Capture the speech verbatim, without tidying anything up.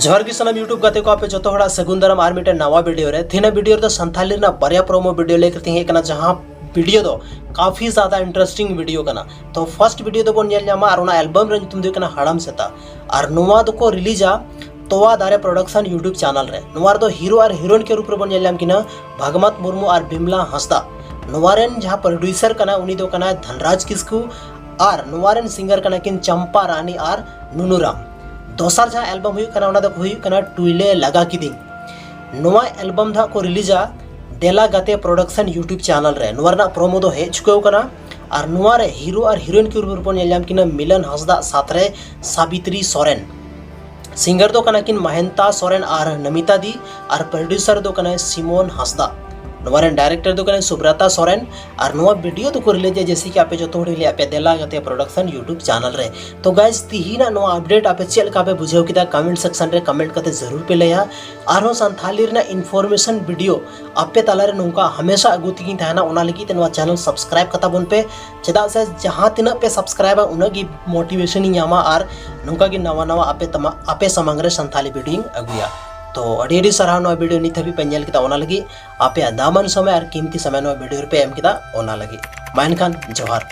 ᱡᱚᱦᱟᱨ ᱜᱮ ᱥᱟᱱᱟᱢ YouTube ᱜᱟᱛᱮ ᱠᱚ, ᱟᱯᱮ ᱡᱚᱛᱚ ᱦᱚᱲᱟᱜ ᱥᱟᱹᱜᱩᱱ ᱫᱟᱨᱟᱢ ᱟᱨ ᱢᱤᱫᱴᱮᱱ ᱱᱟᱣᱟ ᱵᱷᱤᱰᱤᱭᱳ ᱨᱮ᱾ ᱛᱮᱦᱮᱧᱟᱜ ᱵᱷᱤᱰᱤᱭᱳ ᱨᱮᱫᱚ ᱥᱟᱱᱛᱷᱟᱞᱤ ᱨᱮᱱᱟᱜ ᱵᱟᱨᱭᱟ ᱯᱨᱳᱢᱳ ᱵᱷᱤᱰᱤᱭᱳ ᱞᱟᱹᱭ ᱠᱟᱛᱮ ᱦᱮᱡ ᱠᱟᱱᱟ, ᱡᱟᱦᱟᱸ ᱵᱷᱤᱰᱤᱭᱳ ᱫᱚ ᱠᱟᱯᱷᱤ ᱡᱟᱫᱟ ᱤᱱᱴᱟᱨᱮᱥᱴᱤᱝ ᱵᱷᱤᱰᱤᱭᱳ ᱠᱟᱱᱟ᱾ ᱛᱚ ᱯᱷᱟᱨᱥᱴ ᱵᱷᱤᱰᱤᱭᱳ ᱫᱚᱵᱚᱱ ᱧᱮᱞ ᱧᱟᱢᱟ ᱟᱨ ᱚᱱᱟ ᱮᱞᱵᱟᱢ ᱨᱮ ᱧᱩᱛᱩᱢ ᱫᱚ ᱦᱩᱭᱩᱜ ᱠᱟᱱᱟ ᱦᱟᱲᱟᱢ ᱥᱮᱛᱟ᱾ ᱟᱨ ᱱᱚᱣᱟ ᱫᱚᱠᱚ ᱨᱤᱞᱤᱡᱟ ᱛᱚᱣᱟ ᱫᱟᱨᱮ ᱯᱨᱚᱰᱟᱠᱥᱚᱱ YouTube ᱪᱮᱱᱮᱞ ᱨᱮ᱾ ᱱᱚᱣᱟ ᱨᱮᱫᱚ ᱦᱤᱨᱳ ᱟᱨ ᱦᱤᱨᱳᱭᱤᱱ ᱠᱮ ᱨᱩᱯ ᱨᱮᱵᱚᱱ ᱧᱮᱞ ᱧᱟᱢ ᱠᱤᱱᱟ ᱵᱷᱟᱜᱽᱢᱟᱛ ᱢᱩᱨᱢᱩ ᱟᱨ ᱵᱤᱢᱞᱟ ᱦᱟᱸᱥᱫᱟ᱾ ᱱᱚᱣᱟ ᱨᱮᱱ ᱡᱟᱦᱟᱸ ᱯᱨᱚᱰᱭᱩᱥᱟᱨ ᱠᱟᱱᱟ ᱩᱱᱤ ᱫᱚ ᱠᱟᱱᱟᱭ ᱫᱷᱚᱱᱨᱟᱡᱽ ᱠᱤᱥᱠᱩ ᱟᱨ ᱱᱚᱣᱟ ᱨᱮᱱ ᱥᱤᱝᱜᱟᱨ ᱠᱟᱱᱟ ᱠᱤᱱ ᱪᱟᱢᱯᱟ ᱨᱟᱱᱤ ᱟᱨ ᱱᱩᱱᱩ ᱨᱟᱢ᱾ ᱫᱚᱥᱟᱨ ᱡᱟᱦᱟᱸ ᱮᱞᱵᱟᱢ ᱦᱩᱭᱩᱜ ᱠᱟᱱᱟ ᱚᱱᱟ ᱫᱚ ᱦᱩᱭᱩᱜ ᱠᱟᱱᱟ ᱴᱩᱭᱞᱮ ᱞᱟᱜᱟ ᱠᱤᱫᱤᱧ᱾ ᱱᱚᱣᱟ ᱮᱞᱵᱟᱢ ᱫᱚ ᱦᱟᱸᱜ ᱠᱚ ᱨᱤᱞᱤᱡᱟ ᱫᱮᱞᱟ ᱜᱟᱛᱮ ᱯᱨᱚᱰᱟᱠᱥᱚᱱ YouTube ᱪᱮᱱᱮᱞ ᱨᱮ᱾ ᱱᱚᱣᱟ ᱨᱮᱱᱟᱜ ᱯᱨᱳᱢᱳ ᱫᱚ ᱦᱮᱡ ᱪᱩᱠᱟᱹᱣ ᱠᱟᱱᱟ᱾ ᱟᱨ ᱱᱚᱣᱟ ᱨᱮ ᱦᱤᱨᱳ ᱟᱨ ᱦᱤᱨᱳᱭᱤᱱ ᱠᱮ ᱨᱩᱯ ᱨᱮᱵᱚᱱ ᱧᱮᱞ ᱧᱟᱢ ᱠᱤᱱᱟ ᱢᱤᱞᱚᱱ ᱦᱟᱸᱥᱫᱟ ᱥᱟᱛᱨᱮ ᱥᱟᱵᱤᱛᱨᱤ ᱥᱚᱨᱮᱱ᱾ ᱥᱤᱝᱜᱟᱨ ᱫᱚ ᱠᱟᱱᱟ ᱠᱤᱱ ᱢᱟᱦᱮᱱᱛᱟ ᱥᱚᱨᱮᱱ ᱟᱨ ᱱᱚᱢᱤᱛᱟ ᱫᱤ ᱟᱨ ᱯᱨᱚᱰᱭᱩᱥᱟᱨ ᱫᱚ ᱠᱟᱱᱟᱭ ᱥᱤᱢᱚᱱ ᱦᱟᱸᱥᱫᱟ᱾ ᱱᱚᱣᱟ ᱨᱮᱱ ᱰᱟᱭᱨᱮᱠᱴᱚᱨ ᱫᱚ ᱠᱟᱱᱟᱭ ᱥᱩᱵᱨᱟᱛᱟ ᱥᱚᱨᱮᱱ᱾ ᱟᱨ ᱱᱚᱣᱟ ᱵᱷᱤᱰᱤᱭᱳ ᱫᱚᱠᱚ ᱨᱤᱞᱤᱡᱟ ᱡᱮᱭᱥᱮ ᱠᱤ ᱟᱯᱮ ᱡᱚᱛᱚ ᱦᱚᱲ ᱞᱟᱹᱭ ᱟᱯᱮ ᱫᱮᱞᱟ ᱜᱟᱛᱮ ᱯᱨᱚᱰᱟᱠᱥᱚᱱ YouTube ᱪᱮᱱᱮᱞ ᱨᱮ᱾ ᱛᱚ ᱜᱟᱭᱥ, ᱛᱤᱦᱤᱧᱟᱜ ᱱᱚᱣᱟ ᱟᱯᱰᱮᱴ ᱟᱯᱮ ᱪᱮᱫ ᱞᱮᱠᱟ ᱯᱮ ᱵᱩᱡᱷᱟᱹᱣ ᱠᱮᱫᱟ ᱠᱚᱢᱮᱱᱴ ᱥᱮᱠᱥᱚᱱ ᱨᱮ ᱠᱚᱢᱮᱱᱴ ᱠᱟᱛᱮ ᱡᱟᱹᱨᱩᱲ ᱯᱮ ᱞᱟᱹᱭᱟ᱾ ᱟᱨᱦᱚᱸ ᱥᱟᱱᱛᱷᱟᱞᱤ ᱨᱮᱱᱟᱜ ᱤᱱᱯᱷᱚᱨᱢᱮᱥᱚᱱ ᱵᱷᱤᱰᱤᱭᱳ ᱟᱯᱮ ᱛᱟᱞᱟᱨᱮ ᱱᱚᱝᱠᱟ ᱦᱟᱢᱮᱥᱟ ᱟᱹᱜᱩ ᱛᱮᱜᱤᱧ ᱛᱟᱦᱮᱱᱟ, ᱚᱱᱟ ᱞᱟᱹᱜᱤᱫ ᱛᱮ ᱱᱚᱣᱟ ᱪᱮᱱᱮᱞ ᱥᱟᱵᱥᱠᱨᱟᱭᱤᱵ ᱠᱟᱛᱟ ᱵᱚᱱ ᱯᱮ᱾ ᱪᱮᱫᱟᱜ ᱥᱮ ᱡᱟᱦᱟᱸ ᱛᱤᱱᱟᱹᱜ ᱯᱮ ᱥᱟᱵᱥᱠᱨᱟᱭᱤᱵᱟ ᱩᱱᱟᱹᱜ ᱜᱮ ᱢᱳᱴᱤᱵᱷᱮᱥᱚᱱ ᱤᱧ ᱧᱟᱢᱟ ᱟᱨ ᱱᱚᱝᱠᱟ ᱜᱮ ᱱᱟᱣᱟ ᱱᱟᱣᱟ ᱟᱯᱮ ᱛᱟᱢᱟ ᱟᱯᱮ ᱥᱟᱢᱟᱝ ᱨᱮ ᱥᱟᱱᱛᱷᱟᱞᱤ ᱵᱷᱤᱰᱤᱭᱳᱧ ᱟᱹᱜᱩᱭᱟ᱾ ᱛᱚ ᱟᱹᱰᱤ ᱟᱹᱰᱤ ᱥᱟᱨᱦᱟᱣ ᱱᱚᱣᱟ ᱵᱷᱤᱰᱤᱭᱳ ᱱᱤᱛ ᱦᱟᱹᱵᱤᱡ ᱯᱮ ᱧᱮᱞ ᱠᱮᱫᱟ ᱚᱱᱟ ᱞᱟᱹᱜᱤᱫ᱾ ᱟᱯᱮᱭᱟᱜ ᱫᱟᱢᱟᱱ ᱥᱚᱢᱚᱭ ᱟᱨ ᱠᱤᱢᱛᱤ ᱥᱚᱢᱚᱭ ᱱᱚᱣᱟ ᱵᱷᱤᱰᱤᱭᱳ ᱨᱮᱯᱮ ᱮᱢ ᱠᱮᱫᱟ ᱚᱱᱟ ᱞᱟᱹᱜᱤᱫ᱾ ᱢᱟ ᱮᱱᱠᱷᱟᱱ ᱡᱚᱦᱟᱨ᱾